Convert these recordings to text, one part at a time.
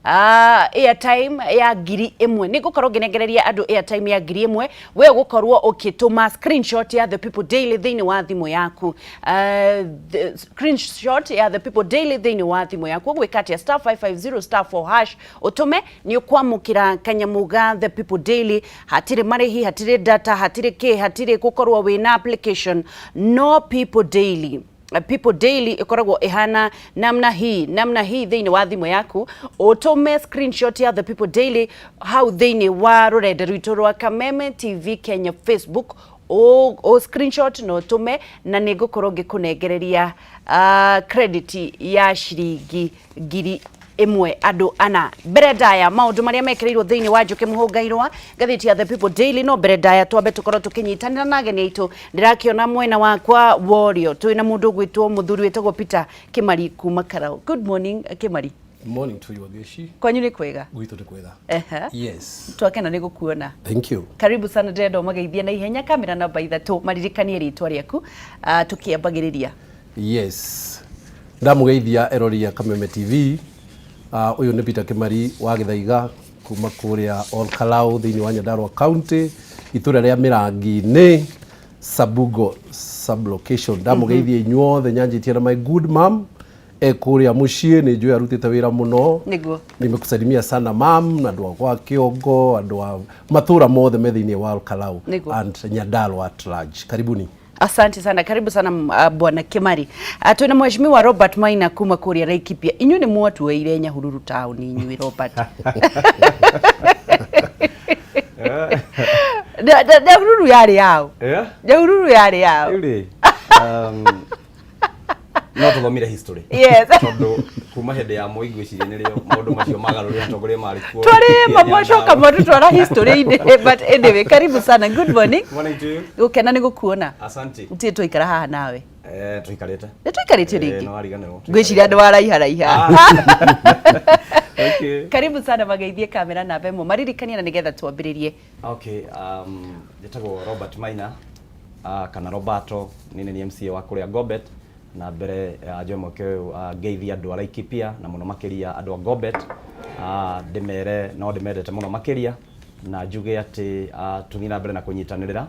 Airtime ya 1000, nĩ ngũkorwo ngĩnengereria andũ airtime ya 1000. We ũgũkorwo ũkĩtũma screenshot ya The People Daily thĩinĩ wa thimũ yaku, the screenshot ya The People Daily thĩinĩ wa thimũ yaku. Ũgwĩka atĩa? *550*4#, ũtũme, nĩ ũkwamũkĩra kanyamũ ga The People Daily. Hatirĩ marĩhi, hatirĩ data, hatirĩ kĩ, hatirĩ gũkorwo wĩna application, no People Daily. People Daily ĩkoragwo ĩhana namna hii, namna hii thĩinĩ wa thimũ yaku. Ũtũme screenshot ya The People Daily hau thĩinĩ wa rũrenda rwitũ rwa Kameme TV Kenya Facebook, o screenshot na ũtũme, na nĩ ngũkorwo ngĩkũnengereria credit ya ciringi 1000, andũ ana. Mbere ndaya maũndũ marĩa mekĩrĩirwo thĩinĩ wa Njũkĩ Mũhũngairwa, ngathĩti ya The People Daily, no mbere ndaya twambe tũkorwo tũkĩnyitanĩra na ageni aitũ. Ndĩrakĩona mwena wakwa worio twĩna mũndũ ũgwĩtwo mũthuri wĩtagwo Peter Kimari kuma Karau. Good morning, Kimari. Morning to you, Ageshi. Kwanyu nĩ kwega? Gwitũ nĩ kwega. Yes. Twakena nĩ gũkuona. Thank you. Karibu sana. Ndĩrenda ũmageithie na ihenya, kamera namba 3, maririkanie rĩtwa rĩaku, tũkĩambagĩrĩria. Yes. Ndamũgeithia erori ya Kameme TV. Ũyũ nĩ Peter Kimari wa Gĩthaiga kuma kũrĩa Ol Kalou thĩinĩ wa Nyandarua County, itũra rĩa Mĩrangi-inĩ, Sabungo sublocation. Ndamũgeithia inyuothe, nyanjĩtie na my good mom e kũrĩa mũciĩ, nĩ njũĩ arutĩte wĩra mũno. Nimekusalimia sana, mam, na andũ akwa kĩongo, andũ a matũra mothe me thĩinĩ wa Ol Kalou and Nyandarua at large. Karibuni. Asante sana, karibu sana, bwana Kimari. Twina mheshimiwa Robert Maina kuma kũrĩa Laikipia. Inyuĩ nĩ mwatuoire Nyahururu town inyuĩ, Robert. Nyahururu yarĩ yao. Nyahururu yarĩ yao. Rĩu rĩ, no tũthomire history. Tondũ kuma hĩndĩ ya Moi, ngwĩciria nĩrĩo maũndũ macio magarũrĩra atongoria marĩ kuo. Twarĩ mwacoka mwatũtwara history-inĩ, but anyway, karibu sana. Good morning. Morning to you. Gũkena nĩ gũkuona. Asante. Gũtirĩ twaikara haha nawe. Eh, tũikarĩte. Nĩ tũikarĩte rĩngĩ. Nĩ wariganĩrwo. Ngwĩciria ndĩ waraiharaiha. Okay. Karibu sana, mageithie kamera namba 1, maririkanie na nĩgetha twambĩrĩrie. Okay, njĩtagwo Robert Maina, kana Roberto, niĩ nĩ MCA wa kũrĩa Ngobet, na mbere njoe mweke ũyũ ngeithie andũ a Laikipia na mũno makĩria andũ a Ngobet, ndĩmere no ndĩmendete mũno makĩria, na njuge atĩ tũthiĩ na mbere na kũnyitanĩrĩra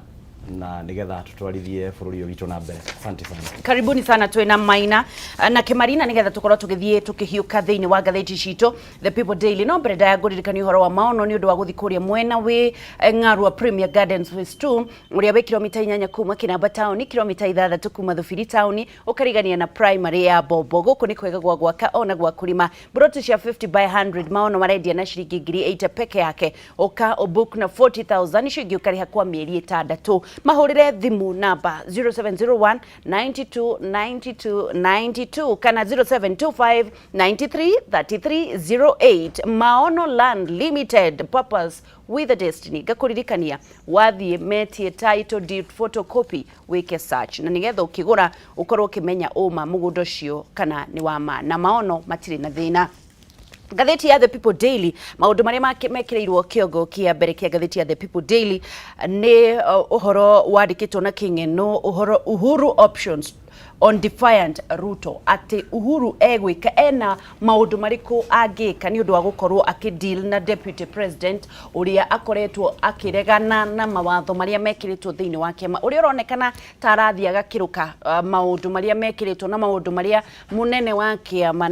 na nĩgetha tũtwarithie bũrũri ũyũ witũ na mbere. Asante sana. Karibuni sana. Twĩna Maina na Kĩmarina nĩgetha tũkorwo tũgĩthiĩ tũkĩhiũka thĩinĩ wa ngathĩti citũ, The People Daily. No mbere ndaya ngũririkania ũhoro wa maono nĩ ũndũ wa gũthiĩ kũrĩa mwena wĩ Ng'arua Premier Gardens Phase 2, ũrĩa wĩ kilomita 8 kuma Kĩnamba taũni, kilomita 6 kuma Thubiri taũni, ũkarigania na primary ya Bombo. Gũkũ nĩ kwega gwa gwaka ona gwa kũrĩma. Broti cia 50 by 100 maono marendia na ciringi 80,000 peke yake. Ũka ũbook na 40,000, icio ingĩ ũkarĩha kwa mĩeri 6. Mahũrĩre thimũ namba 0701 92 92 92 kana 0725 93 33 08. Maono Land Limited, purpose with a destiny. Ngakũririkania wathiĩ metie title deed photocopy, wĩke search, na nĩgetha ũkĩgũra ũkorwo ũkĩmenya ũma mũgũnda ũcio kana nĩ wa ma, na maono matirĩ na thĩna. Ngathĩti ya The People Daily, maũndũ marĩa mekĩrĩirwo kĩongo kĩa mbere kĩa ngathĩti ya The People Daily nĩ ũhoro wandĩkĩtwo na kĩng'eno, ũhoro Uhuru options on defiant Ruto, atĩ Uhuru egwĩka ena maũndũ marĩkũ angĩka nĩ ũndũ wa gũkorwo akĩdeal na deputy president ũrĩa akoretwo akĩregana na mawatho marĩa mekĩrĩtwo thĩinĩ wa kĩama, ũrĩa ũronekana ta arathiĩ agakĩrũka maũndũ marĩa mekĩrĩtwo na maũndũ marĩa mũnene wa kĩama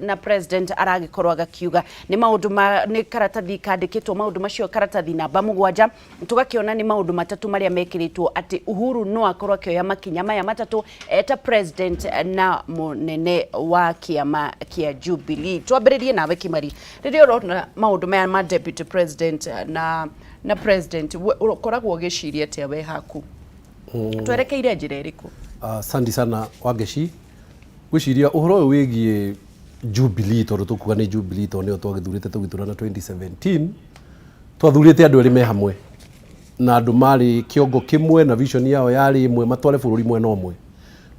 na president aragĩkorwo agakiuga. Nĩ maũndũ ma nĩ karatathi kandĩkĩtwo maũndũ macio, karatathi namba 7. Tũgakĩona nĩ maũndũ matatũ marĩa mekĩrĩtwo, atĩ Uhuru no akorwo akĩoya makinya maya matatũ eta president na mũnene wa kĩama kĩa Jubilee. Twambĩrĩrie nawe, Kimari. Rĩrĩa ũrona maũndũ maya ma deputy president na president, ũkoragwo ũgĩciria atĩa we haku? Twerekeire njĩra ĩrĩkũ? Asante sana, Wangeci. Ngwĩciria ũhoro ũyũ wĩgiĩ Jubilee, tondũ tũkuga nĩ Jubilee tondũ nĩyo twagĩthurĩte tũgĩthurana 2017, twathurĩte andũ erĩ me hamwe na andũ marĩ kĩongo kĩmwe na vision yao yarĩ ĩmwe, matware bũrũri mwena ũmwe.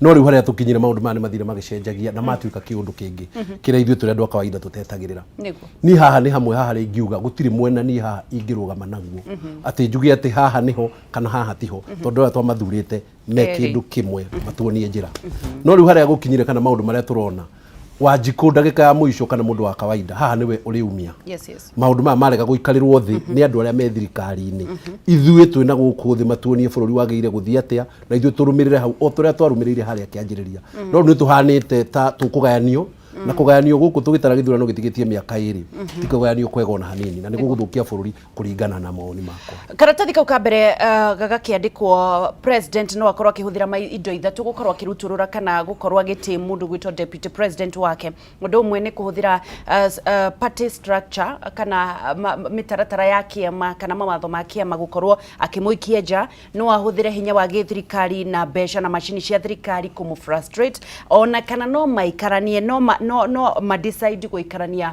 No rĩu harĩa tũkinyire, maũndũ maya nĩ mathire magĩcenjagia na matuĩka kĩũndũ kĩngĩ kĩrĩa ithuĩ tũrĩ andũ a kawaida tũtetagĩrĩra. Niĩ haha nĩ hamwe haha ingiuga gũtirĩ mwena niĩ haha ingĩrũgama naguo atĩ njuge atĩ haha nĩho kana haha tiho, tondũ aya twamathurĩte me Erĩ. kĩndũ kĩmwe matuonie njĩra. No rĩu harĩa gũkinyire kana maũndũ marĩa tũrona, Wanjikũ ndagĩka ya mũico kana mũndũ wa kawaida haha nĩwe ũrĩumia. Yes. Maũndũ maya marega gũikarĩrwo thĩ nĩ andũ arĩa me thirikari-inĩ, ithuĩ twĩ na gũkũ thĩ, matuonie bũrũri wagĩrĩire gũthiĩ atĩa na ithuĩ tũrũmĩrĩre hau o tũrĩa twarũmĩrĩire harĩa kĩanjĩrĩria. No rĩu nĩ tũhanĩte ta tũkũgayanio na kũgayanio gũkũ tũgĩtara gĩthurano gĩtigĩtie mĩaka 2, ti kũgayanio kwega ona hanini, na nĩ gũgũthũkia bũrũri kũringana na mawoni makwa. Karatathi kau ka mbere gagakĩandĩkwo president no akorwo akĩhũthĩra indo ithatũ gũkorwo akĩrutũrũra kana gũkorwo agĩtĩ mũndũ gwĩtwo deputy president wake. Ũndũ ũmwe nĩ kũhũthĩra party structure kana mĩtaratara ya kĩama kana mawatho ma kĩama gũkorwo akĩmũikia nja. No ahũthĩre hinya wa gĩthirikari na mbeca na macini cia thirikari kũmũ frustrate, ona kana no maikaranie, no ma decide gũikarania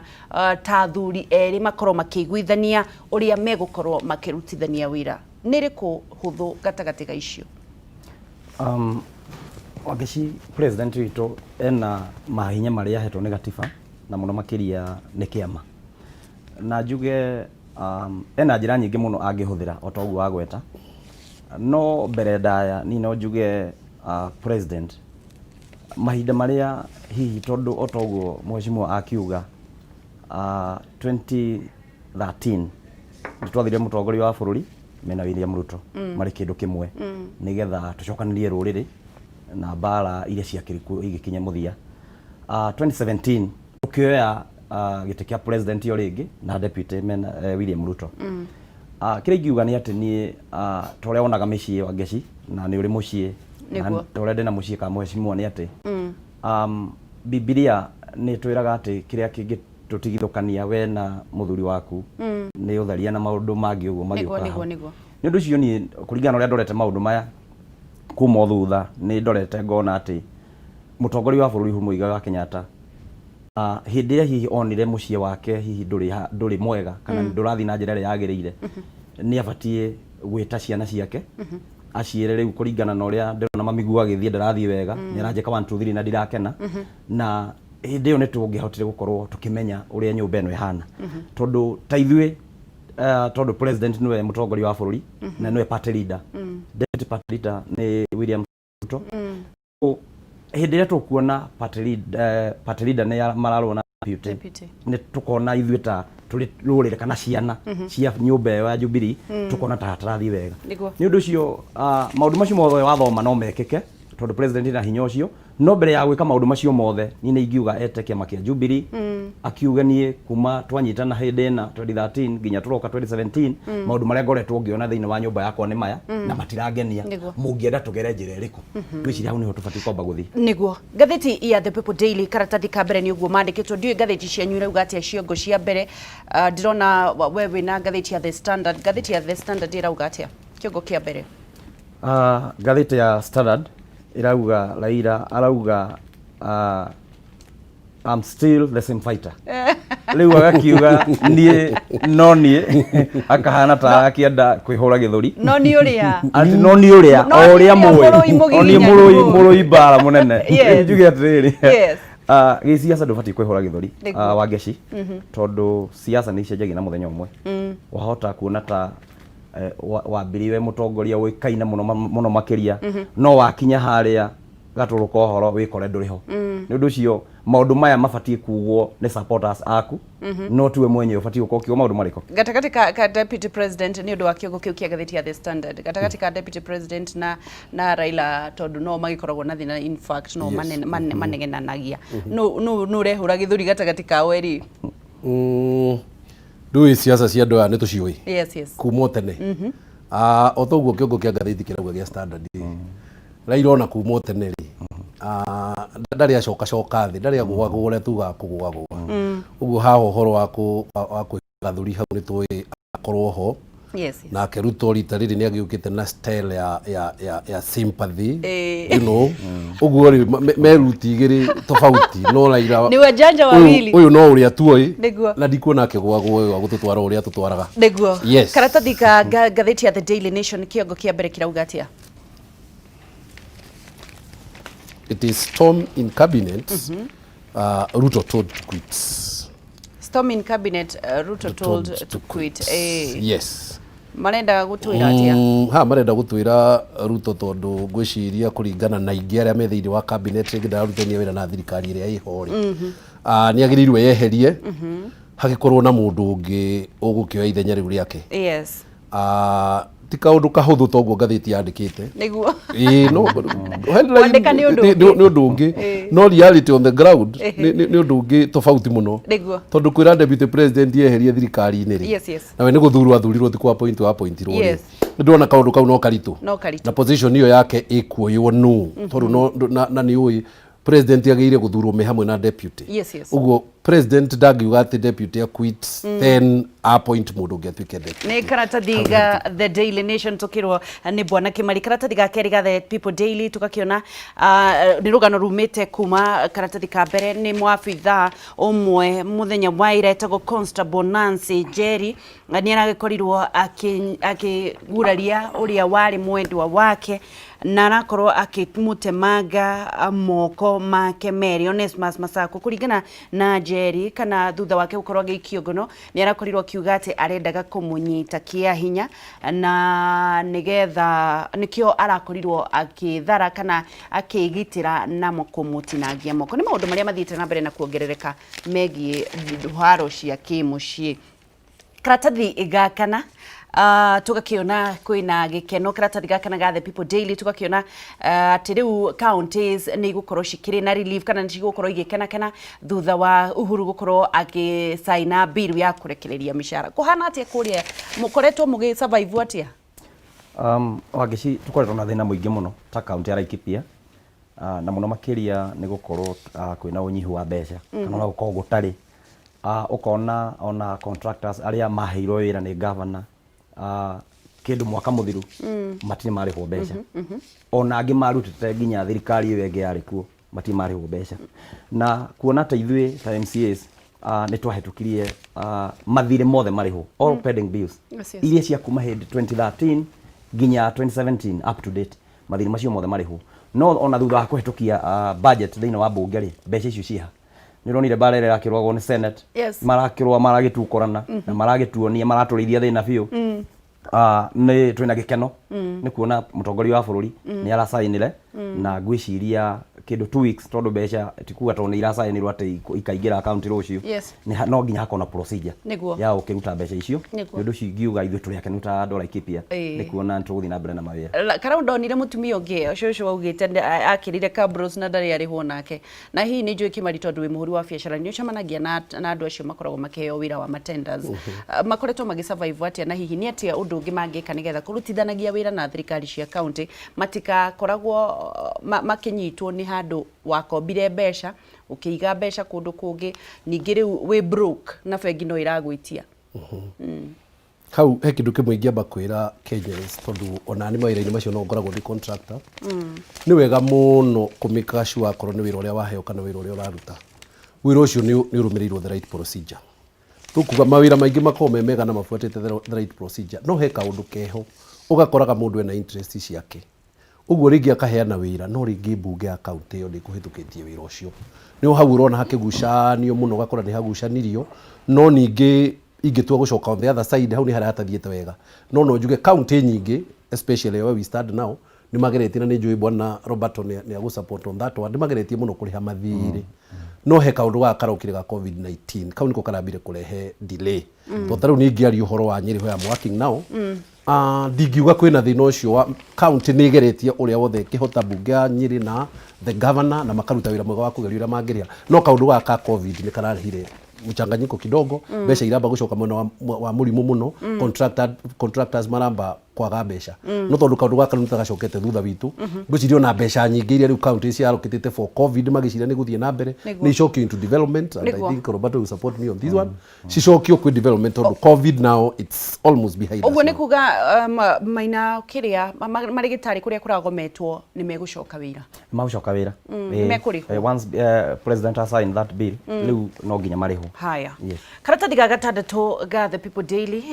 ta athuri erĩ makorwo makĩiguithania ũrĩa megũkorwo makĩrutithania wĩra. Nĩ rĩkũ hũthũ gatagatĩ ga icio? Wangeci, president witũ ena mahinya marĩa ahetwo nĩ gatiba na mũno makĩria nĩ kĩama, na njuge ena njĩra nyingĩ mũno angĩhũthĩra o ta ũguo wagweta. No mbere ndaya niĩ no njuge president mahinda marĩa hihi, tondũ o ta ũguo mheshimiwa akiuga, 2013 nĩ twathire mũtongoria wa bũrũri mena William Ruto marĩ kĩndũ kĩmwe nĩgetha tũcokanĩrie rũrĩrĩ na mbara iria ciakĩrĩ kuo igĩkinya mũthia. 2017 tũkĩoya gĩtĩ kĩa president o rĩngĩ na deputy mena William Ruto. Kĩrĩa ingiuga nĩ atĩ niĩ ta ũrĩa wonaga mĩciĩ, Wangeci, na nĩ ũrĩ mũciĩ na ta ũrĩa ndĩna mũciĩ ka mheshimiwa, nĩ atĩ Bibilia nĩ ĩtwĩraga atĩ kĩrĩa kĩngĩtũtigithũkania we na mũthuri waku nĩ ũtharia na maũndũ mangĩ ũguo magĩũka hau. Nĩ ũndũ ũcio niĩ kũringana na ũrĩa ndorete maũndũ maya kuma o thutha, nĩ ndorete ngona atĩ mũtongoria wa bũrũri Uhuru Muigai wa Kenyatta, hĩndĩ ĩrĩa hihi onire mũciĩ wake hihi ndũrĩ mwega kana ndũrathiĩ na njĩra ĩrĩa yagĩrĩire, nĩ abatiĩ gwĩta ciana ciake aciĩre, rĩu kũringana na ũrĩa ndĩrona mamiguo agĩthiĩ ndarathiĩ wega, nĩ aranjĩka 1 2 3 na ndirakena. Na hĩndĩ ĩyo nĩ tũngĩahotire gũkorwo tũkĩmenya ũrĩa nyũmba ĩno ĩhana, tondũ ta ithuĩ tondũ president nĩwe mũtongoria wa bũrũri na nĩwe party leader, deputy party leader nĩ William Ruto. So, hĩndĩ ĩrĩa tũkuona party leader nĩ mararũa na deputy, Deputy. Nĩ tũkona ithuĩ ta tũrĩ rũrĩrĩ kana ciana cia nyũmba ĩyo ya Jubilee, tũkona ta hatarathiĩ wega. Nĩ ũndũ ũcio maũndũ macio mothe wathoma no mekĩke tondũ president ena hinya ũcio. No mbere ya gwĩka maũndũ macio mothe, niĩ nĩ ingiuga ete kĩama kĩa Jubilee, akiuge, niĩ kuma twanyitana hĩndĩ ĩna 2013 nginya tũroka 2017, maũndũ marĩa ngoretwo ngĩona thĩinĩ wa nyũmba yakwa nĩ maya na matirangenia. Mũngĩenda tũgere njĩra ĩrĩkũ? Ngwĩciria hau nĩho tũbatiĩ kwamba gũthiĩ. Nĩguo. Ngathĩti ya The People Daily, karatathi ka mbere nĩ ũguo mandĩkĩtwo. Ndiũĩ ngathĩti cianyu irauga atĩa ciongo cia mbere. Ndĩrona we wĩna ngathĩti ya The Standard. Ngathĩti ya The Standard ĩrauga atĩa kĩongo kĩa mbere? Ngathĩti ya Standard ĩrauga Raila arauga, "I'm still the same fighter." Rĩu agakiuga niĩ no niĩ, akahana ta akĩenda kwĩhũra gĩthũri. No nĩ ũrĩa. Atĩ no nĩ ũrĩa No o nĩ ũrĩa ũrĩa mũĩ mũrũi o niĩ mũgiginyani mũrũi mũĩ. Mũrũi mbara mũnene. Rĩu njuge atĩrĩrĩ, gĩciaca ndũbatiĩ kwĩhũra gĩthũri, Wangeci, tondũ siasa nĩ icenjagia na mũthenya ũmwe. Wahota kuona ta wambirie wĩ mũtongoria ũĩkaine mũno mũno makĩria, no wakinya harĩa gatũrũ ka ũhoro wĩkore ndũrĩ ho. Nĩ ũndũ ũcio maũndũ maya mabatiĩ kugwo nĩ supporters aku, no tiwe mwenyewe ũbatiĩ gũkorwo ũkiuga maũndũ marĩkũ. Gatagatĩ ka deputy president, nĩ ũndũ wa kĩongo kĩu kĩa ngathĩti ya The Standard, gatagatĩ ka deputy president na Raila, tondũ no magĩkoragwo na thĩna, in fact no manegenanagia, no ũrehũra gĩthũri gatagatĩ kao erĩ? Ndũĩ siasa cia andũ aya nĩ tũciũĩ Yes. kuma o tene. O ta ũguo kĩongo kĩa ngathĩti kĩrauga gĩa Standard rĩ, Raila ona kuma o tene rĩ, ndarĩ acoka coka thĩ, ndarĩ agũagũa ũrĩa tugaga kũgũagũa. Ũguo haha ũhoro wa kwĩgathũri hau nĩ tũĩ akorwo ho. Nake Ruto rita rĩrĩ nĩ agĩũkĩte na style ya sympathy. Ũguo rĩ me ruti igĩrĩ tofauti, no Raila Ni wajanja wawili. Ũyũ no ũrĩa tuoĩ na ndikuona akĩgũagũa ũyũ agũtũtwara ũrĩa tũtwaraga. Yes. Karatathi ka ngathĩti ya The Daily Nation, kĩongo kĩa mbere kĩrauga atĩa? It is storm in cabinet, Ruto told to quit. Storm in cabinet, Ruto told to quit. Yes. Marenda gũtwĩra atĩa? Haha marenda gũtwĩra Ruto, tondũ ngwĩciria kũringana na aingĩ arĩa me thĩinĩ wa cabinet, rĩngĩ ndararutithania wĩra na thirikari ĩrĩa ĩho rĩ, nĩ agĩrĩirwo yeherie, hagĩkorwo na mũndũ ũngĩ ũgũkĩoya ithenya rĩu rĩake. Ti kaũndũ kahũthũ toguo ngathĩti yandĩkĩte. Ĩĩ, no headline. Kwandĩka nĩ ũndũ ũngĩ. Nĩ ũndũ ũngĩ, no reality on the ground nĩ ũndũ ũngĩ tofauti mũno, tondũ kwĩra deputy president yeherie thirikari-inĩ rĩ, nawe nĩ gũthurwo athurirwo, ti kwa appoint appointirwo rĩ, nĩ ndĩrona kaũndũ kau no karitũ. No karitũ. Na position ĩyo yake ĩkuoywo nũ, tondũ no na nĩ ũĩ president agĩrĩire gũthurwo me hamwe na deputy. Ũguo president ndangiuga atĩ deputy quit, then appoint mũndũ ũngĩ atuĩke deputy. Nĩ karatathi ga The Daily Nation tukirwo nĩ bwana Kimari. Karatathi ga kerĩ ga The People Daily tugakiona nĩ rũgano rumĩte kuma karatathi ka mbere, nĩ mwabitha ũmwe mũthenya wa ira etagwo Constable Nancy Njeri, nĩ aragĩkorirwo akĩguraria ũrĩa warĩ mwendwa wake na arakorwo akĩmũtemanga moko make merĩ, Onesmus Masako. Kũringana na Njeri, kana thutha wake gũkorwo agĩikio ngono, nĩ arakorirwo akiuga atĩ arendaga kũmũnyita kĩa hinya na nĩgetha nĩkĩo arakorirwo akĩthara kana akĩgitĩra na kũmũtinangia moko. Nĩ maũndũ marĩa mathiĩte na mbere na kuongerereka megiĩ haro cia kĩmũciĩ. Karatathi ga kana tugakiona kwina gikeno. Karatathi ga kana ga The People Daily tugakiona atĩ rĩu counties nĩ igũkorwo cikĩrĩ na relief, kana nĩ cigũkorwo igĩkenakena thutha wa Uhuru gũkorwo agĩcaina bill ya kũrekereria mĩcara. Kũhana atĩa kũrĩa mũkoretwo mũgĩ survive atĩa? Wangeci, tũkoretwo na thĩna mũingĩ mũno ta kaunti ya Laikipia, na mũno makĩria nĩ gũkorwo kwĩna ũnyihu wa mbeca kana ona gũkorwo gũtarĩ. Ũkona ona contractors arĩa maheirwo wĩra nĩ governor kĩndũ mwaka mũthiru matirĩ marĩhwo mbeca. Ona angĩ marutĩte nginya thirikari ĩyo ĩngĩ yarĩ kuo matirĩ marĩhwo mbeca. Na kuona ta ithuĩ ta MCAs nĩ twahĩtũkirie mathirĩ mothe marĩhwo, all pending bills iria cia kuma hĩndĩ 2013 nginya 2017 up to date, mathirĩ macio mothe marĩhwo. No ona thutha wa kũhĩtũkia budget thĩinĩ wa bunge rĩ, mbeca icio ciĩha? Nĩ ũronire mbara ĩrĩa ĩrakĩrũagwo nĩ Senate. Marakĩrũa, maragĩtukorana na maragĩtuonia maratũrĩithia thĩna biũ. Nĩ twĩna gĩkeno nĩ kuona mũtongoria wa bũrũri nĩ aracainire, na ngwĩciria kĩndũ 2 weeks, tondũ mbeca ti kuga tondũ nĩ iracainirwo atĩ ikaingĩra akaunti rũciũ. No nginya hakorwo na procedure ya ũkĩruta mbeca icio. Nĩ ũndũ ũcio ingiuga ithuĩ tũrĩ akenu ta andũ a Laikipia nĩ kuona nĩ tũgũthiĩ na mbere na mawĩra. Karau ndonire mũtumia ũngĩ ũcio waugĩte akĩrire Cabros na ndarĩ arĩhwo nake. Na hihi nĩ njũĩ Kimari, tondũ wĩ mũhũri wa biacara, nĩ ũcemanagia na andũ acio makoragwo makĩheo wĩra wa matenders. Makoretwo magĩ survive atĩa, na hihi nĩ atĩa ũndũ ũngĩ mangĩka nĩgetha kũrutithanagia wĩra na thirikari cia county matikakoragwo makĩnyitwo nĩ handũ wakombire mbeca, ũkĩiga mbeca kũndũ kũngĩ, ningĩ rĩu wĩ broke na bengi no ĩragwĩtia? Hau he kĩndũ kĩmwe ingĩamba kwĩra Kenyans, tondũ ona nĩ mawĩra-inĩ macio no ngoragwo ndĩ contractor. Nĩ wega mũno kũ make sure akorwo nĩ wĩra ũrĩa waheo kana wĩra ũrĩa ũraruta, wĩra ũcio nĩ ũrũmĩrĩirwo the right procedure. Tũkuga mawĩra maingĩ makoragwo me mega na mabuatĩte the right procedure, no he kaũndũ keho ũgakoraga mũndũ ena interest ciake, ũguo rĩngĩ akaheana wĩra, no rĩngĩ mbunge ya kaunti ĩyo ndĩkũhĩtũkĩtie wĩra ũcio. Nĩ hau ũrona hakĩgucanio mũno, ũgakora nĩ hagucanirio. No ningĩ ingĩtua gũcoka on the other side, hau nĩ harĩa hatathiĩte wega, no njuge kaunti nyingĩ, especially where we stand now, nĩ mageretie, na nĩ njũĩ bwana Roberto nĩ agũ support on that one, nĩ mageretie mũno kũrĩha mathirĩ. No he kaũndũ gaka karokire ga COVID-19, kau nĩko karambire kũrehe delay, tondũ ta rĩu nĩ ingĩaria ũhoro wa Nyĩrĩ where I'm working now, ndingiuga kwĩna thĩna ũcio wa county. Nĩ ĩgeretie ũrĩa wothe ĩkĩhota, mbunge ya Nyĩrĩ na the governor, na makaruta wĩra mwega wa kũgeria ũrĩa mangĩrĩha, no kaũndũ gaka ka COVID nĩ kararehire mchanganyiko kidogo. Mbeca iramba gũcoka mwena wa mũrimũ mũno, contractors maramba kwaga mbeca, no tondũ kaũndũ gaka rĩu nĩtagacokete thutha witũ, ngwĩciria ona mbeca nyingĩ iria rĩu county ciarokĩtĩte for COVID magĩciria nĩ gũthiĩ na mbere, nĩ icokio into development, and I think Roberto will support me on this one, cicokio kwĩ development, tondũ COVID now it's almost behind us Ũguo nĩ now. kuga maina kĩrĩa marĩgĩtarĩ kũrĩa kũragometwo nĩ megũcoka wĩra? Magũcoka wĩra. Nĩ mekũrĩhwo. Once president has signed that bill, rĩu no nginya marĩhwo. Haya. Yes. Karatathi ga gatandatũ ga The People Daily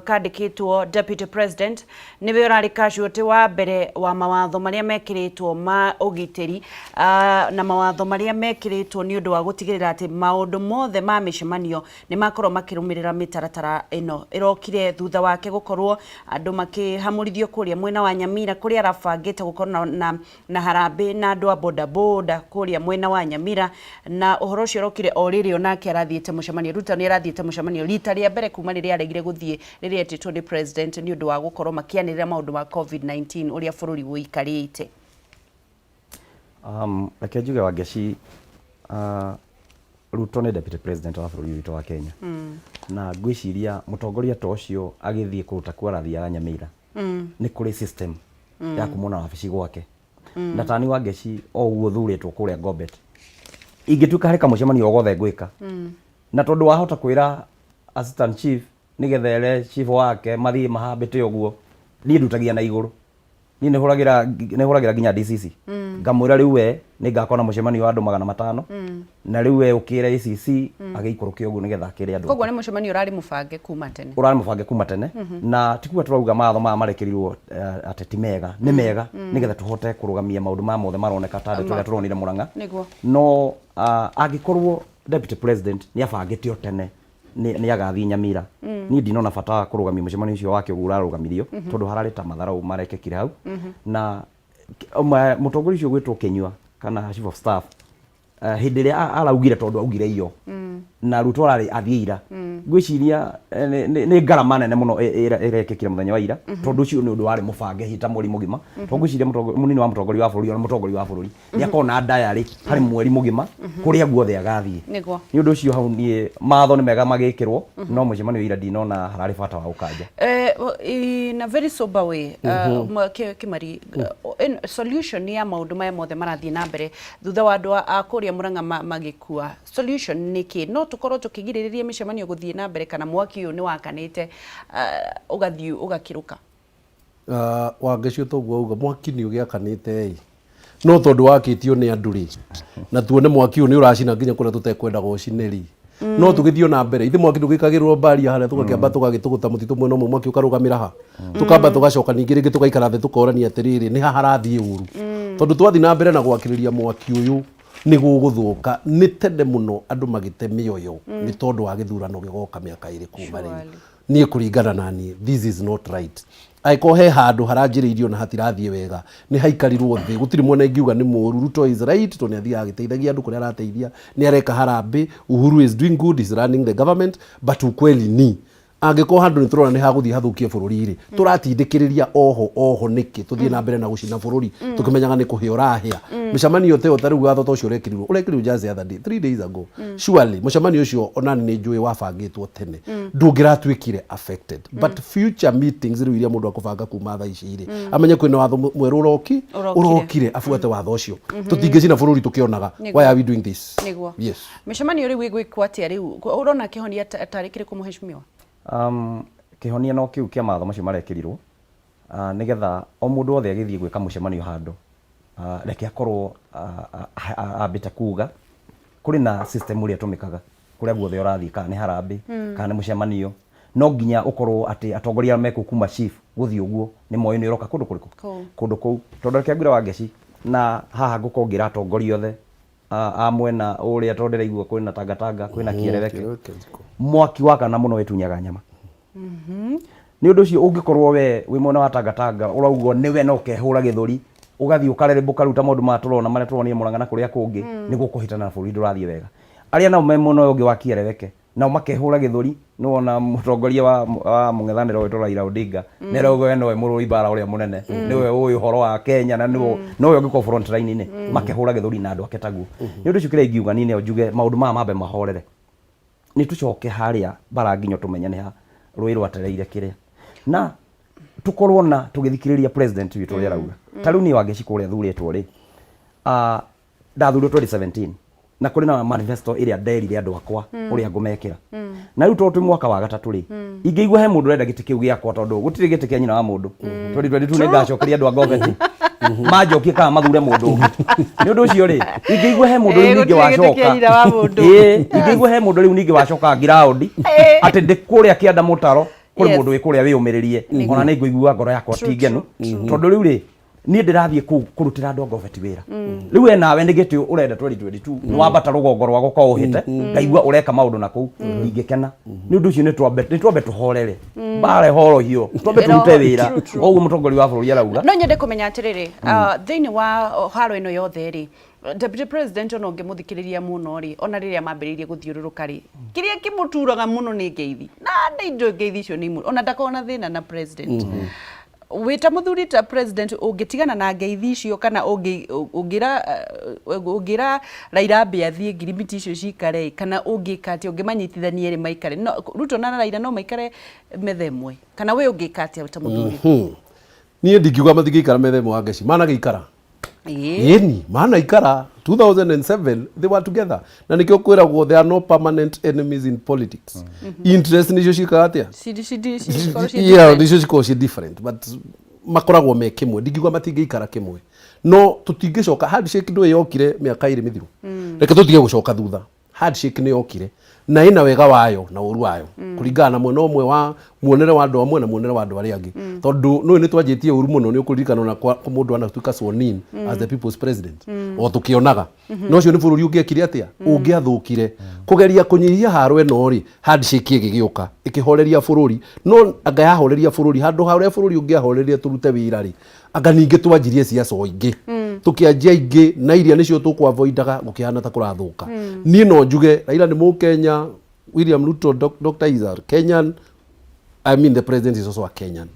kandĩkĩtwo deputy president. President nĩwe ũrarĩ casualty wa mbere wa mawatho marĩa mekĩrĩtwo ma ũgitĩri na mawatho marĩa mekĩrĩtwo nĩ ũndũ wa gũtigĩrĩra atĩ maũndũ mothe ma mĩcemanio nĩ makorwo makĩrũmĩrĩra mĩtaratara ĩno. Ĩrokire thutha wake gũkorwo andũ makĩhamũrithio kũrĩa mwena wa Nyamira kũrĩa arabangĩte gũkorwo na harambĩ na andũ a boda boda kũrĩa mwena wa Nyamira, na ũhoro ũcio ũrokire o rĩrĩ onake arathiĩte mũcemanio. Ruto nĩ arathiĩte mũcemanio rita rĩa mbere kuma rĩrĩa aregire gũthiĩ rĩrĩa etĩtwo nĩ president nĩ ũndũ wa gũkorwo makĩanĩrĩra maũndũ ma COVID-19 ũrĩa bũrũri ũikarĩte. Reke njuge, Wangeci, Ruto nĩ deputy president wa bũrũri witũ wa Kenya, na ngwĩciria mũtongoria ta ũcio agĩthiĩ kũndũ ta kuo arathiaga Nyamira, nĩ kũrĩ system ya kumona wabici gwake. Na tani, Wangeci, o ũguo thurĩtwo kũrĩa Ngobet, ingĩtuĩka harĩ kamũcemanio o gothe ngwĩka, na tondũ wahota kwĩra assistant chief nĩgetha ere chief wake mathiĩ mahambĩte ũguo, niĩ ndutagia na igũrũ. Niĩ nĩ hũragĩra nginya DCC, ngamwĩra rĩu we nĩ ngakorwo na mũcemanio wa andũ 500, na rĩu we ũkĩre ACC agĩikũrũke ũguo nĩgetha akĩre andũ. Koguo nĩ mũcemanio ũrarĩ mũbange kuma tene. Ũrarĩ mũbange kuma tene, na ti kuga tũrauga mawatho maya marekĩrirwo atĩ ti mega. Nĩ mega nĩgetha tũhote kũrũgamia maũndũ maya mothe maroneka ta ndeto ĩrĩa tũronire Mũrang'a. No angĩkorwo deputy president nĩ abangĩte o tene nĩ agathiĩ Nyamira, niĩ ndinona bata wa kũrũgamia mũcemanio ũcio wake ũguo ũrarũgamirio, tondũ hararĩ ta matharau marekĩkire hau. Na mũtongoria ũcio gwĩtwo Kinyua kana chief of staff, hĩndĩ ĩrĩa araugire, tondũ augire iyo na Ruto ararĩ athiĩ ira, ngwĩciria nĩ ngarama nene mũno ĩrekĩkire mũthenya wa ira, tondũ ũcio nĩ ũndũ warĩ mũbange hita mweri mũgima. Tondũ ngwĩciria mũnini wa mũtongoria wa bũrũri, ona mũtongoria wa bũrũri, nĩ akorwo na diary harĩ mweri mũgima kũrĩa guothe agathiĩ. Nĩ ũndũ ũcio hau niĩ matho nĩ mega magĩkĩrwo, no mũcemanio ira ndinona hararĩ bata wa gũkanja. In a very sober way, Kimari, solution ya maũndũ maya mothe marathiĩ na mbere thutha wa andũ a kũrĩa Murang'a magĩkua, solution nĩ kĩ? No tũkorwo tũkĩgirĩrĩria mĩcemanio gũthiĩ na mbere, kana mwaki ũyũ nĩ wakanĩte ũgathiĩ ũgakĩrũka? Wangeci, toguo auga mwaki nĩ ũgĩakanĩte ĩ, no tondũ wakĩtio nĩ andũ rĩ, na tuone mwaki ũyũ nĩ ũracina nginya kũrĩa tũtekwendaga ũcine rĩ, no tũgĩthiĩ na mbere. Ithe mwaki ndũgĩkagĩrwo mbaria harĩa, tũgakĩamba tũgagĩtũgũta mũtitũ mwena ũmwe, mwaki ũkarũgamĩra ha, tũkamba tũgacoka ningĩ rĩngĩ tũgaikara thĩ tũkorania atĩrĩrĩ, nĩ ha harathiĩ ũru? Tondũ twathiĩ na mbere na gwakĩrĩria mwaki ũyũ nĩ gũgũthũka. Nĩ tene mũno andũ magĩte mĩoyo nĩ tondũ wa gĩthurano gĩgoka mĩaka 2 kuma rĩu. Niĩ kũringana na niĩ, this is not right. Angĩkorwo he handũ haranjĩrĩirio na hatirathiĩ wega, nĩ haikarirwo thĩ. Gũtirĩ mwena ingiuga nĩ mũru. Ruto is right, tondũ nĩ athiaga agĩteithagia andũ kũrĩa arateithia, nĩ areka harambĩ. Uhuru is doing good, is running the government, but ukweli ni angĩkorwo handũ nĩ tũrona nĩ hagũthiĩ hathũkie bũrũri rĩ, tũratindĩkĩrĩria oho oho nĩkĩ tũthiĩ na mbere na gũcina bũrũri tũkĩmenyaga nĩ kũhĩa ũrahĩa? Mĩcemanio ta ĩyo, ta rĩu watho ta ũcio ũrekĩrirwo just the other day, 3 days ago, surely mũcemanio ũcio onani nĩ njũĩ wabangĩtwo tene, ndũngĩratuĩkire affected. But future meetings rĩu iria mũndũ akũbanga kuma thaa ici rĩ, amenye kwĩna watho mwerũ ũroki. Ũrokire. Ũrokire, abuate watho ũcio. Tũtingĩcina bũrũri tũkĩonaga. Why are we doing this? Yes. Mĩcemanio rĩu ĩgwĩkwo atĩa rĩu? Ũrona kĩhonia tarĩ kĩrĩkũ, mũheshimiwa? Kĩhonia no kĩu kĩa mawatho macio marekĩrirwo, nĩgetha o mũndũ wothe agĩthiĩ gwĩka mũcemanio handũ, reke akorwo ambĩte kuga kũrĩ na system ĩrĩa ĩtũmĩkaga kũrĩa guothe ũrathiĩ, kana nĩ harambĩ kana nĩ mũcemanio, no nginya ũkorwo atĩ atongoria arĩa mekũu kuma chief gũthiĩ ũguo nĩ moĩ nĩ ũroka kũndũ kũrĩkũ. Kũu. Kũndũ kũu. Tondũ reke ngwĩre, Wangeci, na haha ngũkorwo ngĩra atongoria othe a mwena ũrĩa, tondũ ndĩraigua kwĩna Tangatanga, kwĩna Kĩereweke. Kĩereweke. Mwaki wakana mũno wĩtunyaga nyama. Nĩ ũndũ ũcio ũngĩkorwo we wĩ mwena wa Tangatanga ũraugwo nĩwe na ũkehũra gĩthũri, ũgathiĩ ũkarerembũka rĩu ta maũndũ maya tũrona marĩa tũronire Mũrang'a na kũrĩa kũngĩ, nĩ gũkũhĩtana na bũrũri ndũrathiĩ wega. Arĩa nao me mwena ũyũ ũngĩ wa Kĩereweke nao makehũra gĩthũri, nĩwona mũtongoria wa mũng'ethanĩro wĩtwo Raila Odinga nĩ arauga we nowe mũrũi mbara ũrĩa mũnene, nĩwe ũĩ ũhoro wa Kenya na nĩwe nowe ũngĩkorwo front line-inĩ, makehũra gĩthũri na andũ ake taguo. Nĩ ũndũ ũcio kĩrĩa ingiuga niĩ no njuge maũndũ maya mambe mahorere, nĩ tũcoke harĩa bara nginya tũmenye nĩ ha rũĩ rwatereire kĩrĩa, na tũkorwo na tũgĩthikĩrĩria president witũ ũrĩa arauga. Ta rĩu niĩ, Wangeci, kũrĩa thurĩtwo rĩ, ndathurirwo 2017 na kũrĩ na manifesto ĩrĩa nderire andũ akwa ũrĩa ngũmekĩra. Na rĩu tondũ twĩ mwaka wa gatatũ rĩ, ingĩigua he mũndũ ũrenda gĩtĩ kĩu gĩakwa, tondũ gũtirĩ gĩtĩ kĩa nyina wa mũndũ, 2022 nĩ ngacokeria andũ a Ngobeti manjokie kana mathure mũndũ ũngĩ. Nĩ ũndũ ũcio rĩ, ingĩigua he mũndũ rĩu Ĩĩ, ningĩ gũtirĩ gĩtĩ kĩa wacoka nyina wa mũndũ. Ĩĩ, ingĩigua he mũndũ rĩu ningĩ wacoka ngiraũndi atĩ ndĩ kũrĩa kĩanda mũtaro. Kũrĩ mũndũ wĩ kũrĩa wĩyũmĩrĩrie, ona nĩ ngũigua ngoro yakwa ti ngenu, tondũ rĩu rĩ, niĩ ndĩrathiĩ kũu kũrutĩra andũ a Ngobeti wĩra. Rĩu we nawe nĩ gĩtĩ ũrenda 2022, nĩ wambata rũgongo rwa gũkorwo ũhĩte, ngaigua ũreka maũndũ na kũu, ndingĩkena. Nĩ ũndũ ũcio nĩ twambe tũhorere mbara ĩhorohio, twambe tũrute wĩra True, true. o ũguo mũtongoria wa bũrũri arauga. No nyende kũmenya atĩrĩrĩ, thĩinĩ wa haro ĩno yothe rĩ, Deputy President, ona ũngĩmũthikĩrĩria mũno rĩ, ona rĩrĩa mambĩrĩirie gũthiũrũrũka rĩ, kĩrĩa kĩmũturaga mũno nĩ ngeithi, na nĩ njũĩ ngeithi icio nĩ imwe ona ndakoragwo na thĩna na president. Wĩ ta mũthuri ta president, ũngĩtigana na ngeithi icio kana ũngĩra Raila ambe athiĩ, ngirimiti icio cikare ĩ, kana ũngĩka atĩa ũngĩmanyitithania erĩ maikare? No Ruto na Raila no maikare metha ĩmwe, kana we ũngĩka atĩa ta mũthuri? Niĩ ndingiuga matingĩikara metha ĩmwe, Wangeci, managĩikara. Ĩni, manaikara 2007, they were together, na nĩkĩo kwĩragwo there are no permanent enemies in politics. Interest nĩcio ciĩkaga atĩa? Cikorwo ciĩ Yeah, different. Nĩcio cikoragwo ciĩ different, but makoragwo me kĩmwe. Ndingiuga matingĩikara kĩmwe, no tũtingĩcoka. Handshake ndũĩ yokire mĩaka 2 mĩthiru. Reke tũtige gũcoka thutha. Handshake nĩ yokire na ĩna wega wayo na ũru wayo, kũringana na mwena ũmwe wa muonere wa andũ amwe na muonere wa andũ arĩa angĩ, tondũ nũĩ nĩ twanjĩtie ũru mũno. Nĩ ũkũririkana ona kwa mũndũ anatuĩka sworn in as the people's president, o tũkĩonaga no ũcio nĩ bũrũri ũngĩekire atĩa, ũngĩathũkire. Kũgeria kũnyihia haro ĩno rĩ, handshake ĩgĩgĩũka ĩkĩhoreria bũrũri, no anga yahoreria bũrũri handũ ha ũrĩa bũrũri ũngĩahoreria tũrute wĩra rĩ, anga ningĩ twanjirie ciaca o ingĩ, tũkĩanjia ingĩ na iria nĩcio tũkũavoidaga, gũkĩhana ta kũrathũka. Niĩ no njuge Raila nĩ Mũkenya, William Ruto, Dr. is a Kenyan, I mean, the president is also a Kenyan.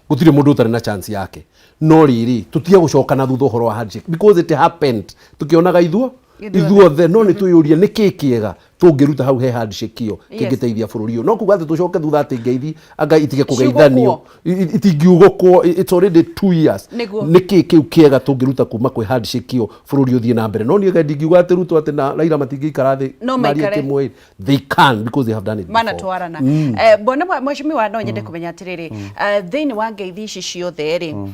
Gũtirĩ mũndũ ũtarĩ na chance yake, no rĩrĩ, tũtige gũcoka na thutha ũhoro wa handshake, because it happened tũkĩonaga ithuo ithuothe. No nĩ twĩyũrie nĩ kĩ kĩega tũngĩruta hau he handshake ĩyo kĩngĩteithia bũrũri ũyũ. No kuga atĩ tũcoke thutha atĩ ngeithi anga itige kũgeithanio, itingiugũkwo, it's already 2 years. Nĩ kĩ kĩu kĩega tũngĩruta kuma kwĩ handshake ĩyo bũrũri ũthiĩ na mbere? No niĩ ndingiuga atĩ Ruto atĩ na Raila matingĩikara thĩ No marie maikare. kĩmwe. They can, because they have done it before. Manatwarana. Bwana mheshimiwa, no nyende kũmenya atĩrĩrĩ, thĩinĩ wa ngeithi ici ciothe rĩ,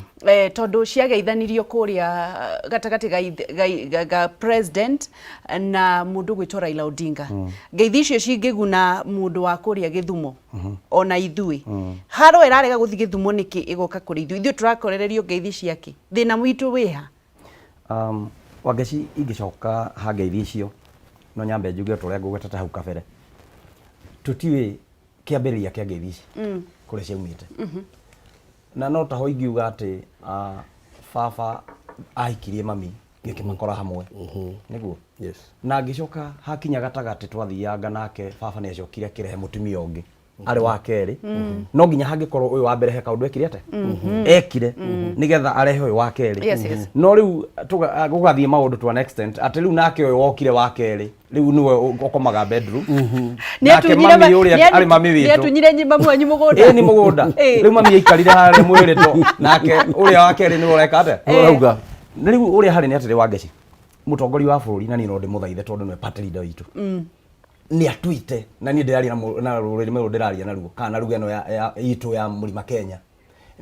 tondũ ciageithanirio kũrĩa gatagatĩ ga president na mũndũ gwĩtwo Raila Odinga, ngeithi icio cingĩguna mũndũ wa kũrĩa Gĩthumo ona ithuĩ, haro ĩrarega gũthiĩ Gĩthumo nĩkĩ, ĩgoka kũrĩ ithuĩ? Ithuĩ tũrakorererio ngeithi ciake, thĩna witũ wĩha? Wangeci, ingĩcoka ha ngeithi icio, no nyambe njuge ta ũrĩa ngũgwetete hau kabere, tũtiũĩ kĩambĩrĩria kĩa ngeithi ici kũrĩa ciaumĩte, na no taho ingiuga atĩ baba ahikirie mami gĩkĩmakora hamwe nĩguo. Yes. Na ngĩcoka hakinya gatagatĩ twathianga nake baba nĩ acokire akĩrehe mũtumia ũngĩ arĩ wa kerĩ. No nginya hangĩkorwo ũyũ wa mbere he kaũndũ ekire atĩa, ekire nĩgetha arehe ũyũ wa kerĩ. No rĩu gũgathiĩ maũndũ to an extent atĩ rĩu nake ũyũ wokire wa kerĩ rĩu nĩwe ũkomaga bedroom nake mami ũrĩa arĩ mami witũ. Nĩatunyire mamu wanyu mũgũnda. Ĩ, nĩ mũgũnda. Rĩu mami aikarire harĩa mwĩrĩ to nake ũrĩa wa kerĩ nĩwe ũreka atĩa? Ũrauga. Na rĩu ũrĩa harĩ nĩ atĩrĩ, Wangeci, mũtongoria wa bũrũri, na niĩ no ndĩmũthaithe tondũ nĩwe party leader witũ, nĩ atwite na niĩ ndĩraria na rũrĩrĩ rũrũ ndĩraria naruo kana na ruga ĩno itũ ya mũrima Kenya,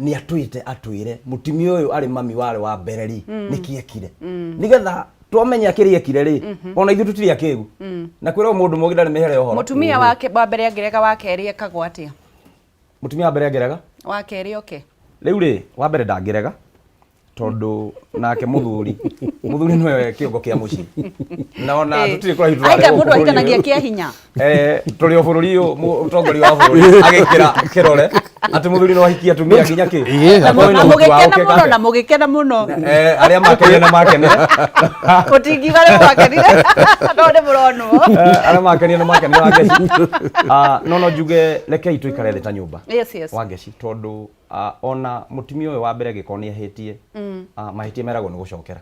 nĩ atwite atwĩre mũtumia ũyũ arĩ mami warĩ wa mbere rĩ, nĩkĩ ekire, nĩgetha twamenya kĩrĩa ekire rĩ, ona ithuĩ tũtirĩ akĩgu na kwĩrwo mũndũ mũgĩ ndarĩ mĩhere ũhoro. Mũtumia wake wa mbere angĩrega wa kerĩ ekagwo atĩa? Mũtumia wa mbere angĩrega wa kerĩ oke. Rĩu rĩ, wa mbere ndangĩrega, tondũ nake mũthuri nĩwe kĩongo kĩa mũciĩ, na ona tũtirĩ kũraihu tũrarĩ Aika gũkũ mũndũ bũrũri ahikanagia ũyũ. kĩa hinya. Tũrĩ o bũrũri ũyũ, mũtongoria wa bũrũri agĩkĩra kĩrore atĩ mũthuri no ahikie atumia nginya kĩ. Na Akorwo na ĩna ũhoti wa mũgĩkena ũke mũno kake. Na mũgĩkena mũno. Arĩa makenire na makenire. Mũtingiuga nĩ mwakenire, no nĩ mũronwo. Arĩa makenire na makenire, Wangeci. No njuge rekei tũikare thĩ ta nyũmba, Wangeci, tondũ ona mũtumia ũyũ wa mbere angĩkorwo nĩ ahĩtie, mahĩtia meragwo nĩ gũcokera,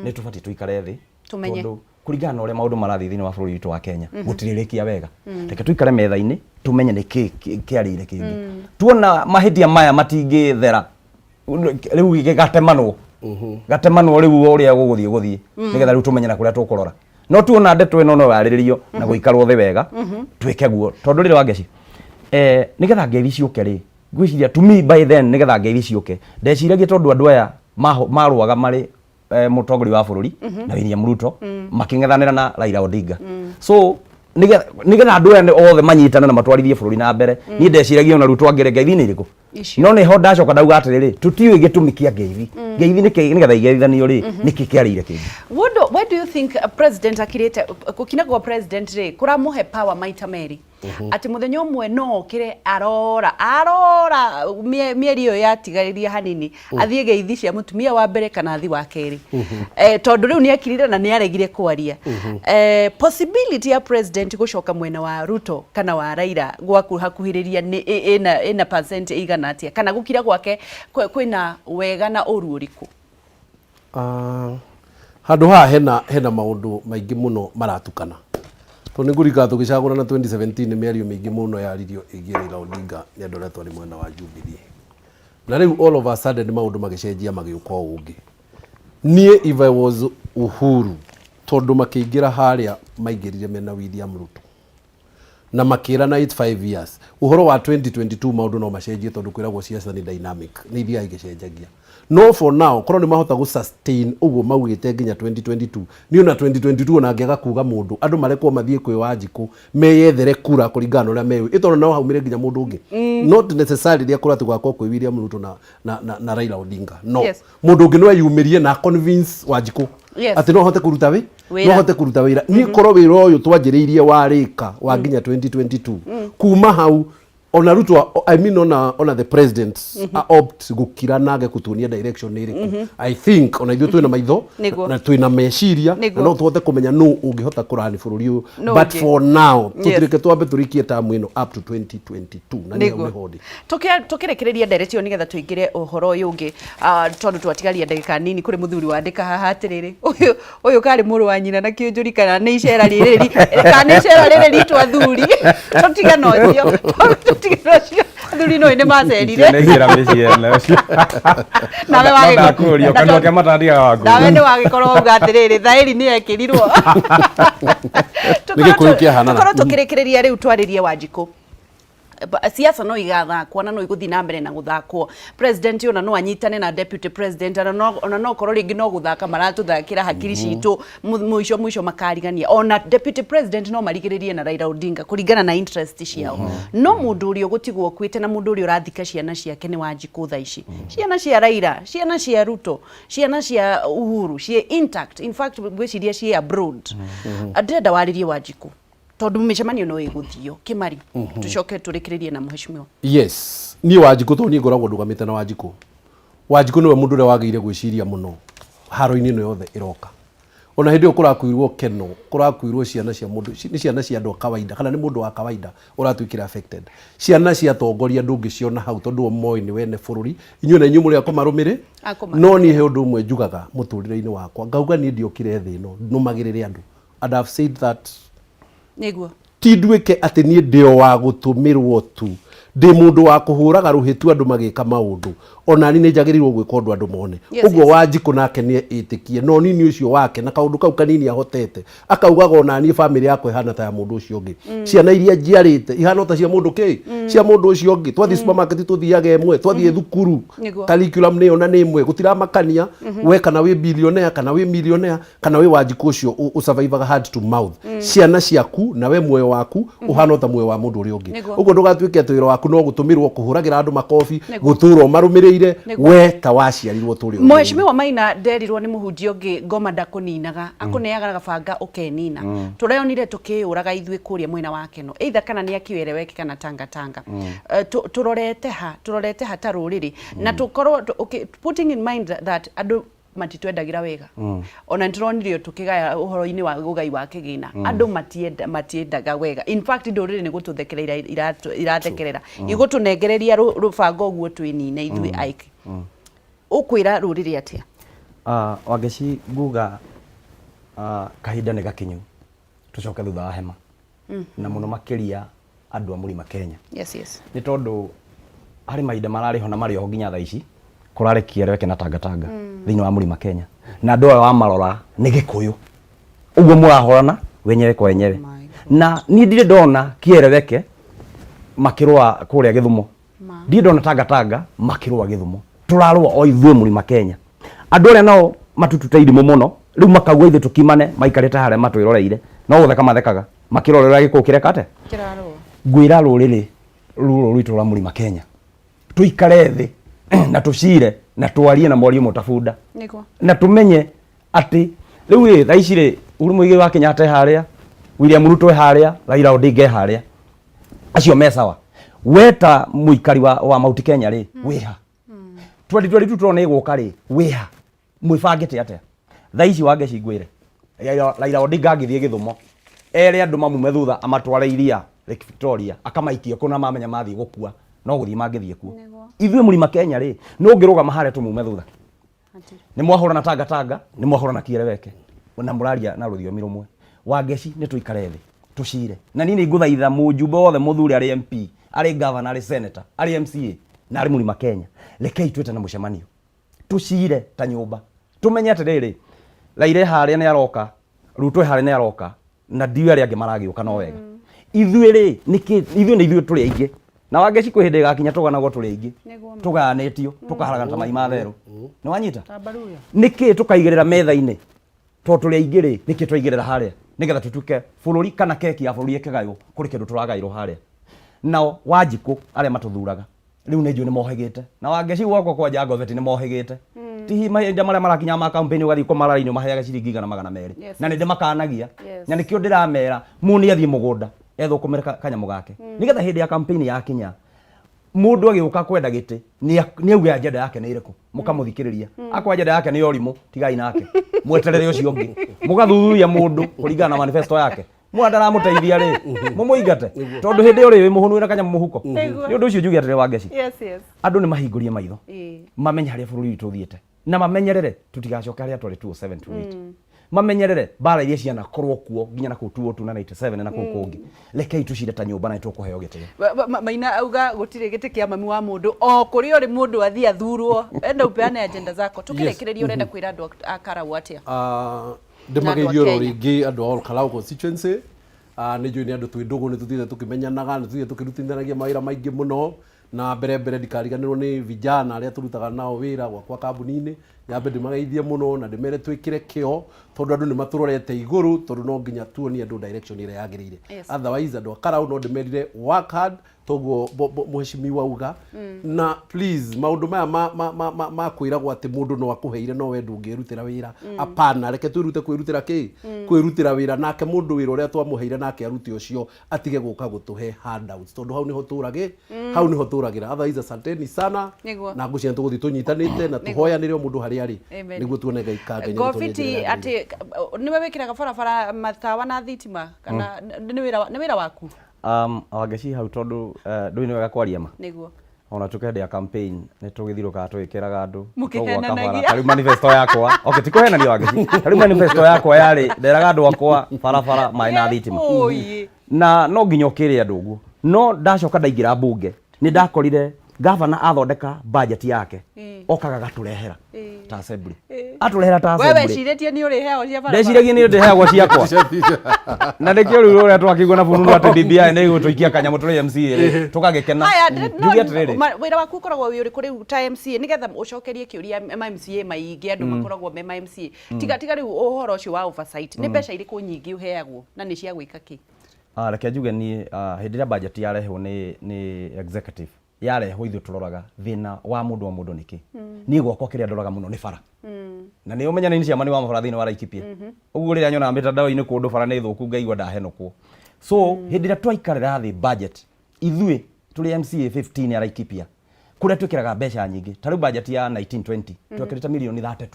nĩ tũbatiĩ tũikare thĩ Tũmenye. Tondũ kũringana na ũrĩa maũndũ marathiĩ thĩinĩ wa bũrũri witũ wa Kenya, gũtirĩrĩkia wega. Reke tũikare metha-inĩ tũmenye nĩ kĩ kĩarĩire kĩngĩ. Tuona mahĩtia maya matingĩthera, rĩu gatemanwo gatemanwo, rĩu o ũrĩa gũgũthiĩ gũthiĩ, nĩgetha rĩu tũmenye na kũrĩa tũkũrora. No tuona ndeto ĩno no yarĩrĩrio na gũikarwo thĩ wega, twĩke guo, tondũ rĩrĩ, Wangeci, nĩgetha ngeithi ciũke rĩ, ngwĩciria to me by then, nĩgetha ngeithi ciũke, ndeciragia tondũ andũ aya marũaga marĩ mũtongoria wa bũrũri na William Ruto makĩng'ethanĩra na Raila Odinga, so Nĩgetha andũ aya othe manyitane na matwarithie bũrũri na mbere. Niĩ ndeciragia ona Ruto angĩre ngeithi nĩ irĩkũ. Icio. No nĩho ndacoka ndauga atĩrĩrĩ, tũtiũĩ gĩtũmi kĩa ngeithi. Ngeithi nĩkĩ nĩgetha igeithanio rĩ, nĩkĩ kĩarĩire kĩngĩ? What do you think president akirite gukina gwa president ri kuramuhe power maita meri, ati muthenya umwe no okire arora arora mieri iyo yatigaririe hanini, athie geithi cia mutumia wa mbere kana athi wa keri, tondu riu ni akirire na ni aregire kwaria? Possibility ya president gucoka mwena wa Ruto kana wa Raila gwaku hakuhiriria ni ina percent igana atia, kana gukira gwake kwina wega na uru uriku? Ah, handũ haha hena maũndũ maingĩ mũno maratukana, tondũ nĩ ngũririkana tũgĩcagũrana 2017 nĩ mĩario mĩingĩ mũno yaririo ĩgiĩ Raila Odinga nĩ andũ arĩa twarĩ mwena wa Jubilee, na rĩu all of a sudden maũndũ magĩcenjia magĩũka o ũngĩ. Niĩ if I was Uhuru, tondũ makĩingĩra harĩa maingĩrire mena William Ruto na makĩrana it's 5 years, ũhoro wa 2022 maũndũ no macenjie, tondũ kwĩragwo siasa nĩ dynamic, nĩ ithiaga igĩcenjagia. No for now korwo nĩ mahota gũ sustain ũguo maugĩte nginya 2022, niĩ ona 2022 ona angĩaga kuga mũndũ, andũ marekwo mathiĩ kwĩ Wanjikũ meyethere kura kũringana na ũrĩa meũĩ, ĩtondũ no haumĩre nginya mũndũ ũngĩ, not necessarily akorwo atĩ gwakorwo kwĩ William Ruto na Raila Odinga, no mũndũ ũngĩ no eyumĩrie na convince Wanjikũ atĩ no ahote kũruta wĩ Wĩra. No ahote kũruta wĩra. Niĩ korwo wĩra ũyũ twanjĩrĩirie warĩka wa nginya 2022, kuma hau ona Ruto, I mean ona the president a opt gũkira nage kutuonia direction nĩ ĩrĩkũ, I think ona ithuĩ twĩna maitho na twĩna meciria na no tũhote kũmenya nũ ũngĩhota kũrani bũrũri ũyũ. Nũ But ũngĩ? for now tũtirĩke twambe tũrĩkie tamu ĩno up to 2022 na nĩ hau nĩho ndĩ. Tukirekereria ndereti ĩyo nĩgetha tũingĩre ũhoro ũyũ ũngĩ, tondũ twatigaria ndagĩka nini, kũrĩ mũthuri wandĩka haha atĩrĩrĩ, ũyũ karĩ mũrũ wa nyina na kĩũnjũri kana nĩ icera rĩrĩ, kana nĩ icera rĩrĩ ritũ athuri, tũtigana ũcio, tũtigana ũcio, athuri no nĩ macerire. Nĩingĩra mĩciĩ ene ũcio. Nawe No ndakũrio, kanua ke matandigaga wa nawe ngũrio. nĩ wagĩkorwo wauga atĩrĩrĩ, thaĩri nĩ ekĩrirwo. Nĩ Gĩkũyũ kĩahanana. Tũkorwo tũkĩrĩkĩrĩria rĩu twarĩrie Wanjikũ. Siasa no igathakwo na no igũthiĩ na mbere na gũthakwo. President ona no anyitane na deputy president, ona no korwo rĩngĩ no gũthaka maratũthakĩra hakiri citũ, mũico mũico makarigania. Ona deputy president no marigĩrĩrie na Raila Odinga kũringana na interest ciao. No mũndũ ũrĩa ũgũtigwo ũkuĩte na mũndũ ũrĩa ũrathika ciana ciake nĩ Wanjikũ thaa ici. Ciana cia Raila, ciana cia Ruto, ciana cia Uhuru ciĩ intact, in fact ngwĩciria ciĩ abroad. Ndĩrenda warĩrie Wanjikũ tondũ mĩcemanio no ĩgũthio kĩmari, tũcoke tũrĩkĩrĩrie na mheshimiwa. Yes, niĩ Wanjikũ, tondũ niĩ ngoragwo ndũgamĩte na Wanjikũ, Wanjikũ nĩwe mũndũ ũrĩa wagĩrĩire gwĩciria mũno haro-inĩ ĩno yothe ĩroka. Ona hĩndĩ ĩyo kũrakuirwo keno, kũrakuirwo ciana cia mũndũ, nĩ ciana cia andũ a kawaida kana nĩ mũndũ wa kawaida ũratuĩkire affected. Ciana cia atongoria ndũngĩciona hau tondũ o moĩ nĩ wene bũrũri, inyuĩ na inyuĩ mũrĩ akũmarũmĩrĩ. Akũmarũmĩrĩra. No niĩ he ũndũ ũmwe njugaga mũtũrĩre-inĩ wakwa, ngauga niĩ ndiokire thĩ ĩno nũmagĩrĩre andũ, and I've said that. Ti nduĩke atĩ niĩ ndĩ o wa gũtũmĩrwo tu, ndĩ mũndũ wa kũhũraga rũhĩtu andũ magĩka maũndũ, ona ni nĩ njagĩrĩirwo gwĩka ũndũ andũ mone. Ũguo Wanjikũ nake nĩ ĩtĩkie no nini ũcio wake na kaũndũ kau kanini ahotete, akaugaga ona niĩ bamĩrĩ yakwa ĩhana ta ya mũndũ ũcio ũngĩ, ciana iria njiarĩte ihana ta cia mũndũ kĩ, cia mũndũ ũcio ũngĩ. Twathiĩ supermarket tũthiaga ĩmwe, twathiĩ thukuru curriculum nĩyo na nĩ ĩmwe, gũtiramakania we kana wĩ billionaire kana wĩ millionaire kana wĩ Wanjikũ ũcio ũsurvivaga hand to mouth. Ciana ciaku na we muoyo waku ũhana ta muoyo wa mũndũ ũrĩa ũngĩ. Ũguo ndũgatuĩke atĩ wĩra waku no gũtũmĩrwo kũhũragĩra andũ makobi, gũtũra ũmarũmĩrĩire, we ta waciarirwo tũrĩ. Mheshimiwa Maina, nderirwo nĩ mũhunjia ũngĩ ngoma ndakũninaga, akũneaga gabanga ũkenina. Tũreyonire tũkĩyũraga ithuĩ kũrĩa mwena wa Keno, either kana nĩ akiwereweke kana tangatanga. Tũrorete ha ta rũrĩrĩ na tũkorwo okay, putting in mind that andũ matitwendagĩra wega, ona nĩtũronire tũkĩgaya ũhoro-inĩ wa ũgai wa kĩgĩna, andũ matiendaga wega. In fact ndũrĩrĩ nĩ gũtũthekerera irathekerera, igũtũnengereria rũbango ũguo twĩnine ithuĩ aiki. Ũkwĩra rũrĩrĩ atĩa? Wangeci, nguga kahinda nĩ gakinyu tũcoke thutha wa hema, na mũno makĩria andũ a mũrima Kenya, nĩ tondũ harĩ mahinda mararĩ ho na marĩ oho nginya thaa ici, kũrarĩ kĩereweke na tangatanga thĩinĩ wa mũrima Kenya, na andũ aya wamarora nĩ Gĩkũyũ ũguo mũrahũrana wenyewe kwa wenyewe. My. Na niĩ ndirĩ ndona kĩereweke makĩrũa kũrĩa Gĩthumo. Ma. Ndirĩ ndona tangatanga makĩrũa Gĩthumo. Tũrarũa o ithuĩ mũrima Kenya, andũ arĩa nao matutute irimũ mũno rĩu makauga ithuĩ tũkimane, maikarĩte harĩa matwĩroreire no gũtheka mathekaga. Makĩrorera gĩkũyũ kĩreka atĩa? Kĩrarũa. Ngwĩra rũrĩrĩ rũrũ rwitũ rwa Mũrima Kenya, tũikare thĩ na tũcire na twarie na mwario mũtabunda. Nĩguo. Na tũmenye atĩ rĩu rĩ, thaa ici rĩ, Uhuru Muigai wa Kenyatta e harĩa, William Ruto e harĩa, Raila Odinga e harĩa, acio me sawa. We ta mũikari wa Mount Kenya rĩ, wĩha 2022 tũrona ĩgũka rĩ, wĩha mwĩbangĩte atĩa? Thaa ici Wangeci ngwĩre, Raila Odinga angĩthiĩ Gĩthumo ere andũ mamume thutha amatware iria Lake Victoria akamaikie kũ na mamenya mathiĩ gũkua no gũthiĩ mangĩthiĩ kuo. Nĩguo. Ithuĩ Mũrima Kenya rĩ, nũ ũngĩrũgama harĩa tũmume thutha? Nĩ mwahũra na Tanga Tanga, nĩ mwahũra na Kieleweke, na mũraria na rũthiomi rũmwe. Wangeci, nĩ tũikare thĩ tũcire, na niĩ nĩ ngũthaitha mũjumbe wothe mũthure, arĩ MP, arĩ governor, arĩ senator, arĩ MCA na arĩ Mũrima Kenya, rekei twĩtane mũcemanio tũcire ta nyũmba, tũmenye atĩrĩrĩ, Raila e harĩa nĩ aroka, Ruto e harĩa nĩ aroka, na ndiũĩ arĩa angĩ maragĩũka no wega. Ithuĩ rĩ, nĩkĩ ithuĩ nĩ ithuĩ tũrĩ aingĩ? Na Wangeci, kwĩ hĩndĩ ĩgakinya tũganagwo tũrĩ aingĩ. Nĩguo ma. Tũgayanĩtio tũkaharagana ta mai ma therũ. Nĩ wanyita? Ta Mbaruya. Nĩkĩ tũkaigĩrĩra metha-inĩ tondũ tũrĩ aingĩ rĩ? Nĩkĩ twaigĩrĩra harĩa nĩgetha tũtuĩke bũrũri kana keki ya bũrũri ĩkĩgaywo kũrĩ kĩndũ tũragaĩrwo harĩa? Nao Wanjikũ arĩa matũthuraga rĩu nĩ njũĩ nĩ mohĩgĩte, na Wangeci, gwakwa kwanja Ngobeti nĩ mohĩgĩte. Ti mahinda marĩa marakinya ma campaign ũgathiĩ kũmara-inĩ ũmaheage ciringi 100 200. Na nĩ ndĩmakanagia. Na nĩkĩo ndĩramera mũndũ nĩ athiĩ mũgũnda ethũkũmĩre kanyamũ gake, nĩgetha hĩndĩ ya campaign yakinya mũndũ agĩũka kwenda gĩtĩ nĩ auge agenda yake nĩ ĩrĩkũ, mũkamũthikĩrĩria. Akorwo agenda yake nĩ ya ũrimũ, tigai nake, mweterere ũcio ũngĩ. Mũgathuthuria mũndũ kũringana na manifesto yake. Mwana ndaramũteithia rĩ, mũmũingate, tondũ hĩndĩ ĩyo rĩ wĩ mũhũnu wĩna kanyamũ mũhuko. Nĩ ũndũ ũcio njuge atĩrĩ, Wangeci, andũ nĩ mahingũrie maitho, mamenye harĩa bũrũri witũ ũthiĩte, na mamenyerere tũtigacoke harĩa twarĩ 2007 28. Mamenyerere mbara iria cianakorwo kuo nginya na kũu 2002 na 97 na kũu kũngĩ. Rekei tũcire ta nyũmba na nĩ tũkũheo gĩtĩo. Maina auga gũtirĩ gĩtĩ kĩa mami wa mũndũ, o kũrĩa ũrĩ mũndũ athiĩ athurwo, enda upeane agenda zako tũkĩrĩkĩrĩria. Ũrenda kwĩra andũ a Karau atĩa? Ah, Na andũ a ndĩmageithie oro Kenya. rĩngĩ andũ a Ol Kalou constituency. Ah, nĩ njũĩ nĩ andũ twĩ ndũgũ, nĩ tũthiĩte tũkĩmenyanaga, nĩ tũthiĩte tũkĩrutithanagia mawĩra maingĩ mũno. Na mbere mbere ndikariganĩrwo nĩ vijana arĩa tũrutaga nao wĩra gwakwa kambuni-inĩ. Nyambe ndĩmageithie mũno na ndĩmere twĩkĩre kĩo, tondũ andũ nĩ matũrorete igũrũ, tondũ no nginya tuonie andũ direction ĩrĩa yagĩrĩire. Otherwise andũ a Karau no ndĩmerire work hard, toguo mheshimiwa auga. Na please, maũndũ maya ma kwĩragwo atĩ mũndũ no akũheire no we ndũngĩrutĩra wĩra, apana. Reke twĩrute kwĩrutĩra kĩ kwĩrutĩra wĩra, nake mũndũ wĩra ũrĩa twamũheire nake arute ũcio, atige gũka gũtũhe handouts, tondũ hau nĩho tũragĩ hau nĩho tũragĩra. Otherwise asanteni sana. Na ngũcia tũgũthiĩ tũnyitanĩte na tũhoyanĩre o mũndũ harĩa arĩ. Amen. Nĩguo tuone Ngai ka Ngai nĩgũtuonia Ngobiti njĩra ĩrĩa yagĩrĩire. Atĩ nĩwe wĩkĩraga barabara matawa na thitima, kana nĩ wĩra waku? Wangeci, hau tondũ ndũĩ nĩ wega kwaria ma. Nĩguo. Ona tuke hĩndĩ ya campaign nĩ tũgĩthiũrũrũkaga tũgĩkĩraga andũ Mũkĩhenanagia. tũgwaka bara. Ta rĩu manifesto yakwa, okay, ti kũhenania Wangeci, ta rĩu manifesto yakwa yarĩ nderaga andũ akwa barabara, maĩ na thitima. Oi. Na no nginya ũkĩre andũ ũguo. No ndacoka ndaingĩra mbunge, nĩ ndakorire gavana athondeka budget yake, okaga agatũrehera ta assembly, atũrehera ta We assembly. Wecirĩtie nĩ ũrĩheagwo cia barabara? Ndeciragia nĩ ndĩheagwo ciakwa, na nĩkĩo rĩu ũrĩa twakĩigua na bununu atĩ BBI nĩ ĩgũtũikia kanyamũ tũrĩ MCA rĩ, tũgagĩkena. Haya, Njuge atĩrĩrĩ, wĩra waku ũkoragwo wĩ ũrĩkũ rĩu ta MCA, nĩgetha ũcokerie kĩũria ma MCA maingĩ andũ makoragwo me ma MCA? Tiga tiga rĩu ũhoro ũcio wa oversight, nĩ mbeca irĩkũ nyingĩ ũheagwo na nĩ cia gwĩka kĩ? Ah, reke njuge niĩ, hĩndĩ ĩrĩa budget yarehwo nĩ executive, yarehwo ithuĩ tũroraga thĩna wa mũndũ o mũndũ nĩkĩ. Niĩ gwakwa kĩrĩa ndoraga mũno nĩ bara, na nĩ ũmenya nĩ chairman wa mabara thĩinĩ wa Laikipia. Ũguo rĩrĩa nyonaga mĩtandao-inĩ kũndũ bara nĩ thũku, ngaigua ndahenũkwo. So hĩndĩ ĩrĩa twaikarĩra thĩ budget, ithuĩ tũrĩ MCA 15 ya Laikipia, kũrĩa twĩkĩraga mbeca nyingĩ, ta rĩu budget ya 1920 twekĩrĩte mirioni 32,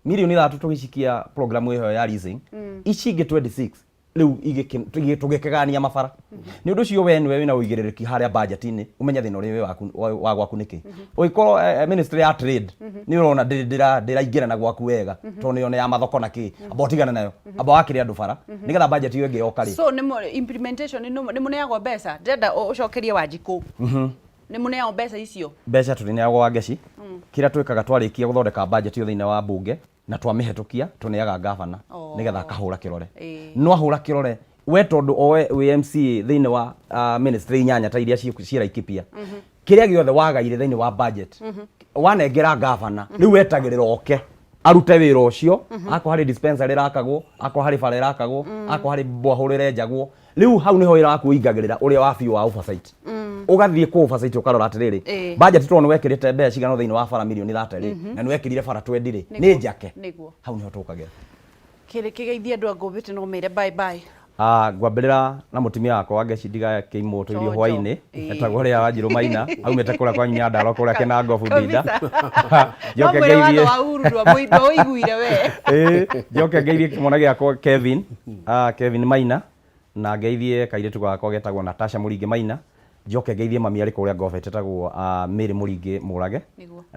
mirioni 3 tũgĩcikia program ĩyo ya leasing, ici ingĩ 26 rĩu tũgĩkĩgania mabara. Nĩ ũndũ ũcio we nĩwe wĩna ũigĩrĩrĩki harĩa budget-inĩ, ũmenye thĩna ũrĩa wĩ wa gwaku nĩkĩ. Ũngĩkorwo ministry ya trade nĩ ũrona ndĩraingĩrana gwaku wega, tondũ nĩyo nĩ ya mathoko na kĩ, amba ũtigane nayo, amba wakĩre andũ bara, nĩgetha budget ĩyo ĩngĩ yoka rĩ. So nĩ implementation nĩ mũneagwo mbeca? Ndĩrenda ũcokerie Wanjikũ, nĩ mũneagwo mbeca icio? Mbeca tũtineagwo, Wangeci. Kĩrĩa twĩkaga, twarĩkia gũthondeka budget ĩyo thĩinĩ wa bunge na twamĩhetũkia, tũneaga gavana nĩgetha akahũra kĩrore. No ahũra kĩrore we, tondũ owe wĩ MCA thĩinĩ wa ministry inyanya ta iria ciĩ Laikipia, kĩrĩa gĩothe wagaire thĩinĩ wa budget wanengera gavana, rĩu wetagĩrĩra oke. Arute wĩra ũcio, akorwo harĩ dispensary ĩrakagwo, akorwo harĩ bara ĩrakagwo, akorwo harĩ borehole ĩrenjagwo. Rĩu hau nĩho wĩra waku ũingagĩrĩra ũrĩa wa biũ wa oversight. Ũgathiĩ kũ oversight ũkarora atĩrĩrĩ, budget tondũ nĩ wekĩrĩte mbeca cigana thĩinĩ wa bara mirioni 30 rĩ, na nĩ wekĩrire bara 20 rĩ, nĩ njake. Hau nĩho tũkagĩra. Kĩrĩ kĩgeithie andũ a Ngũmbĩtĩ no ũmere bye bye. Ah, ngwambĩrĩra na mũtumia wakwa Wangeci ndigakĩimwo tũirio Chonjo. hwainĩ. Etagwo rĩa Wanjirũ Maina, aumĩte kũrĩa kwa Nyandarua kũrĩa Kĩnangobu Ndinda. No Njoke mwĩre watho ngeithie wa Uhuru ndwaũiguire we. Ĩĩ, njoke ngeithie kĩmwana gĩakwa Kevin, ah, Kevin Maina, na ngeithie kairĩtu gakwa getagwo Natasha Mũringĩ Maina, njoke ngeithie mami arĩ kũrĩa Ngobet etagwo ah, Mary Mũringĩ Mũrage.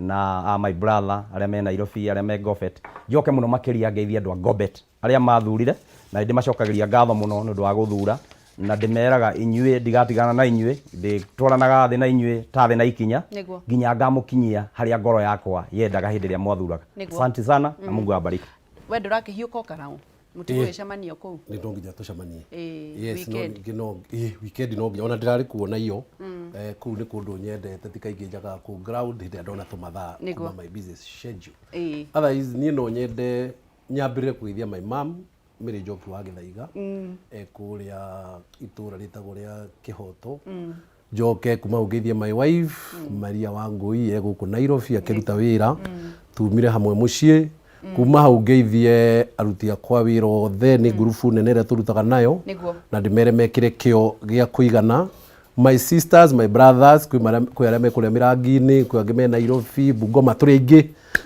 Na ah, my brother arĩa me Nairobi, arĩa me Ngobet. Njoke mũno makĩria ngeithie andũ a Ngobet arĩa mathurire, na nĩndĩmacokagĩria ngatho mũno nĩ ũndũ wa gũthura, na ndĩmeraga inyuĩ ndigatigana na inyuĩ, ndĩtwaranaga thĩ na inyuĩ ta thĩ na ikinya, nginya ngamũkinyia harĩa ngoro yakwa yendaga hĩndĩ ĩrĩa mwathuraga. Asante sana na Mungu awabariki. We ndũrakĩhiũka ũkaraũ? Mũtigũgĩcemania kũu? Nĩ no nginya tũcemanie. Yes, no ningĩ no ĩĩ weekend no nginya ona ndĩrarĩ kuo na iyo. Kũu nĩ kũndũ nyendete ti kaingĩ njagaga kũu ground hĩndĩ ĩrĩa ndona tũmathaa kuma my busy schedule. Otherwise niĩ no nyende nyambĩrĩre kũgeithia my mom Mary Njoki wa Gĩthaiga e kũrĩa itũra rĩtagwo rĩa Kĩhoto. Njoke kuma hau ngeithie my wife Maria Wangũi e gũkũ Nairobi akĩruta wĩra. Tumire hamwe mũciĩ. Kuma hau ngeithie aruti akwa wĩra othe nĩ ngurubu nene ĩrĩa tũrutaga nayo. Na ndĩmere mekĩre kĩo gĩa kũigana. My sisters, my brothers, kwĩ marĩa kwĩ arĩa me kũrĩa mĩrangi-inĩ, kwĩ angĩ me Nairobi, Bungoma, tũrĩ aingĩ.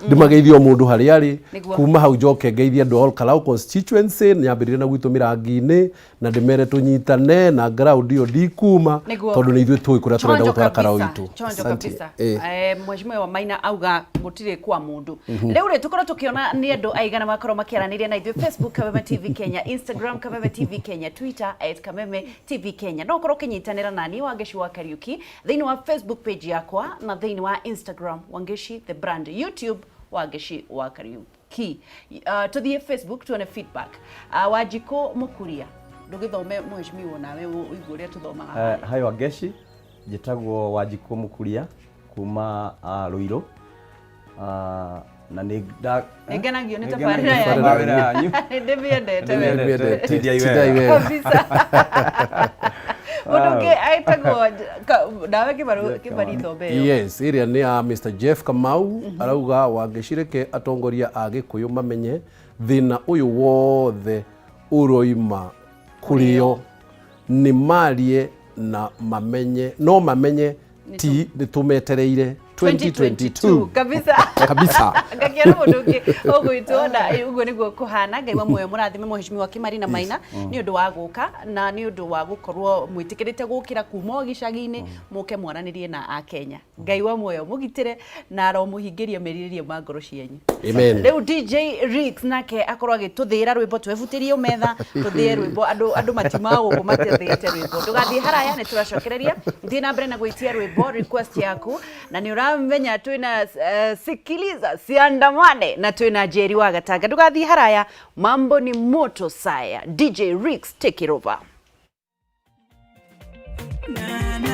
Ndĩmageithie o mũndũ harĩa arĩ. Kuma hau njoke ngeithie andũ a Ol Kalou constituency, nyambĩrĩrie na gwitũ mĩrangi-inĩ, na ndĩmere tũnyitane na ground ĩyo ndikuma, tondũ nĩ ithuĩ tũĩ kũrĩa tũrenda Chonjo gũtwara Karau kabisa, itũ. chonjo Asante. kabisa. Eh. Mheshimiwa Maina auga gũtirĩ kwa mũndũ. Rĩu rĩ tũkorwo tũkĩona nĩ andũ aigana makorwo makĩaranĩria na ithuĩ Facebook Kameme TV Kenya, Instagram Kameme TV Kenya, Twitter at Kameme TV Kenya. No ũkorwo ũkĩnyitanĩra na niĩ Wangeci wa Kariuki thĩinĩ wa Facebook page yakwa na thĩinĩ wa Instagram Wangeci the brand, YouTube Wangeci wa Kariuki. Tũthiĩ Facebook tuone feedback. Wanjikũ Mũkuria, ndũgĩthome mheshimiwa nawe ũigue ũrĩa tũthomaga harĩa. Hi Wangeci, njĩtagwo Wanjikũ Mũkuria kuma Ruiru. Na nĩ nda Nĩ ngenagio nĩ Nĩ tabarĩra ngenagio nĩ yanyu. tabarĩra yanyu. Nĩ ndĩmĩendete we. Ndĩmĩendete. Tindai Tindai wega. wega. Kabisa. Mũndũ ũngĩ etagwo nawe Kĩmari thome ĩyo. Yes, ĩrĩa nĩ ya Mr. Jeff Kamau arauga Wangeci reke atongoria a Gĩkũyũ mamenye thĩna ũyũ wothe ũroima kũrĩo nĩ marie na mamenye no mamenye ti nĩ tũmetereire 2022 kabisa. Kabisa. Ngakiona mũndũ ũngĩ ũgwĩtwo na ũguo nĩguo kũhana. Ngai wa muoyo mũrathime mheshimiwa Kĩmari na Maina nĩ ũndũ wa gũka na nĩ ũndũ wa gũkorwo mwĩtĩkĩrĩte gũkĩra kuma o gĩcagi-inĩ mũke mwaranĩrie na akenya. Ngai wa muoyo mũgitĩre na aromũhingĩria merirĩria ma ngoro cianyu. Amen. Rĩu DJ Rix nake akorwo agĩtũthĩĩra rwĩmbo, twebutĩrie metha tũthĩe rwĩmbo, andũ matiumaga gũkũ matathĩĩte rwĩmbo. Ndũgathiĩ haraya, nĩ tũracokereria. Thiĩ na mbere na gwĩtia rwĩmbo request yaku, na nĩ ũramenya twĩna sikiliza siandamane na twĩna Njeri wa Gatanga. Ndũgathiĩ haraya, mambo ni moto saya. DJ Rix, take it over. Na, na.